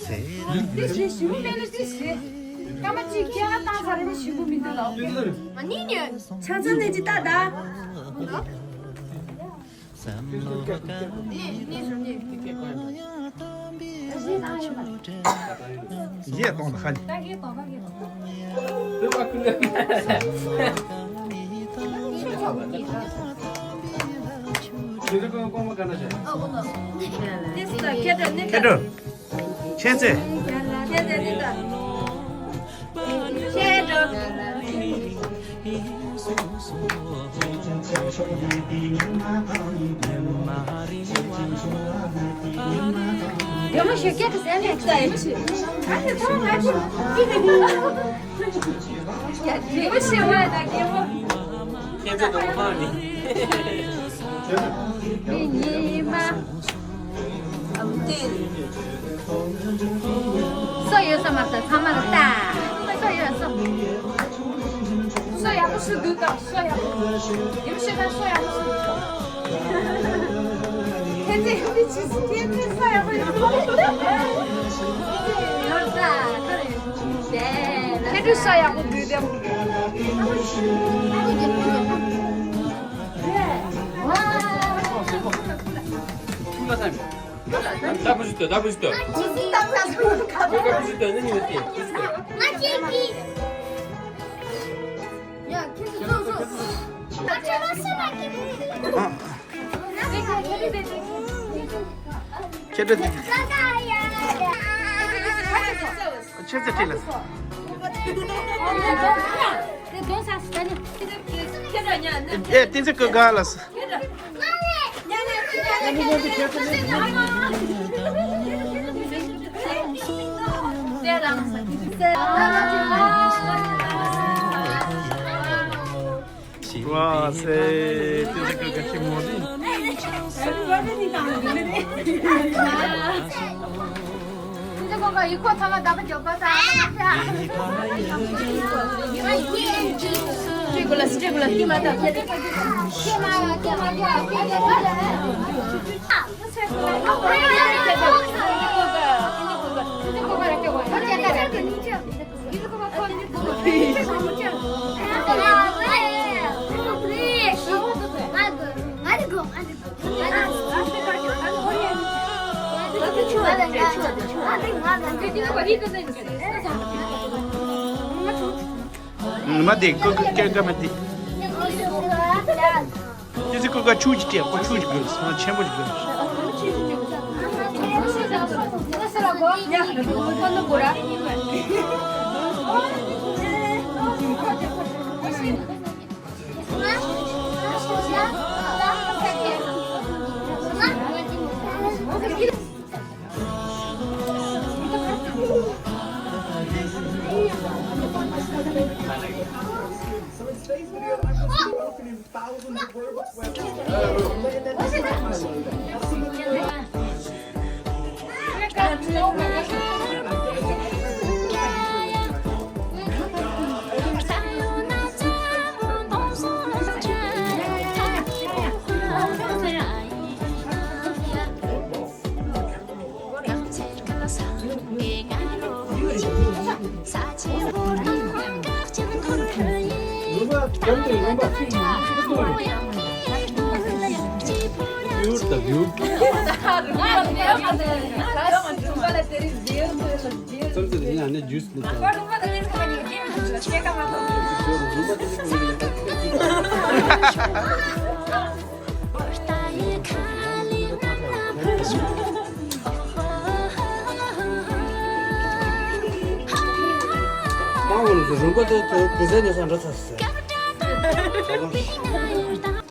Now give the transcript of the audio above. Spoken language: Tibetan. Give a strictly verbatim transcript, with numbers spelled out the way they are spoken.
འདི་བཞིན་ཞིམ་པོ་མེད་ན་འདི་བཞིན། སྐར་མ་གཅིག་སྐྱེལ་ཁ་བཏང་ཚར་རེ་ཞིམ་པོ་མི་འདུག་ལ། ཨ་ནི་ནི། ཆང་ཚང་ནས་ཅི་ལྟ་ད། ཡས་གཏོང་ད་ཁ་ནི། ཁྱེད་འགྲོ། མཁྱེན་བརྩེ། མཁྱེན་བརྩེ་ནི་ད། མཁྱེན་འགྲོ། ཡོང་ཞིག་སྐད་དུ་ཟེར་ནས་ད་ཡོང་ཞིག་ཨ་ནི་ཐོང་ང་ཞིག་ཡོང་ཞིག་བ་ད་རྒན་པོ། མཁྱེན་བརྩེ་དང་པོ་ནི། མི་ཉི་མ། སོ་ཡོད་ས་མ་ད་ཚང་མ་ལ་ལྟ། སོ་ཡོད་སོ། སོ་ཡག་པོ་ཞིག་འདུག་དང་སོ་ཡག་པོ། ཡིན་ཞེ་ད་སོ་ཡག་པོ་ཞིག་འདུག་དང་། ཁྱེད་ཚོས་ཡག་པོ་ཅིག་ཁྱེད་ཚོས་སོ་ཡག་པོ་ཡོད། ཡོད་ད་ཁ་རེད། ཁྱེད་ཚོས་སོ་ཡག་པོ་འདུག་དང་། ཐུགས་ལ་བསམ། ད་བུ་ཞིག་ལྟོས། ད་བུ་ཞིག་ལྟོས། ད་བུ་ཞིག་ལྟོས། ནི་ནི་མི་ལྟོས། བུ་ཞིག་ལྟོས། ཁྱེད་ཚོ། ཁྱེད་ཚོ་ཁྲིད་ལ། ཨེ་བསྟན་འཛིན་སྐུ་དགའ་ལགས། ཝ་སེ། དེ་ཚོ་ག་ག་ཆེ་མོ་རེད། མ་དེ་ཀུ་ཀུ་ཀེ་ཀ་མ་དེ། ཁྱེད་ཚོས་ཀུ་ཀ་ཆུ་ཅིག་སྤྲད། ཁོ་ཆུ་ཅིག་དགོས། ཆེན་པོ་ཅིག་དགོས། རུམ་པ་དེ་དེ་ཚོའི་ཉོ་ས་འགྲོ་ཚར་ཟེར།